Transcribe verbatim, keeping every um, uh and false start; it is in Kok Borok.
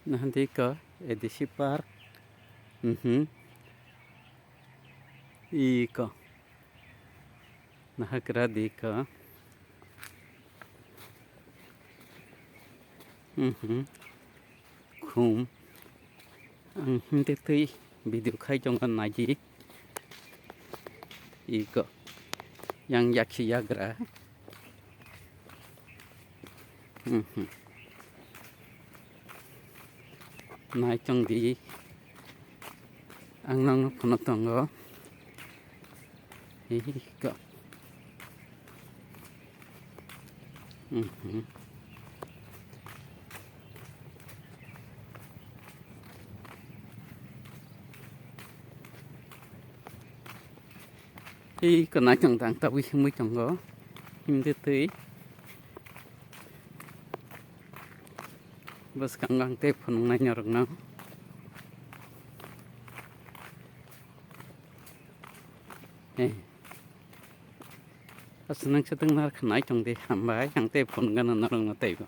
Nahan di ko, A D C park. Mhm. Iko. Nahagra di ko. Mhm. Khum. Ang himte twi video khai tongo naidi. Iko. Yang yakhi yagra. Mhm. Nai tong di. Ang nang no phano tongo. Hi hi ka. Mhm. Hi ka nai tong tang tawi himwi tongo. Himde twi. Bwskango ang tei phunuknai norokno. Eh. Aswk nang se tong nar khnai tong di, hambai, ang tei phunukgano norokno teibo.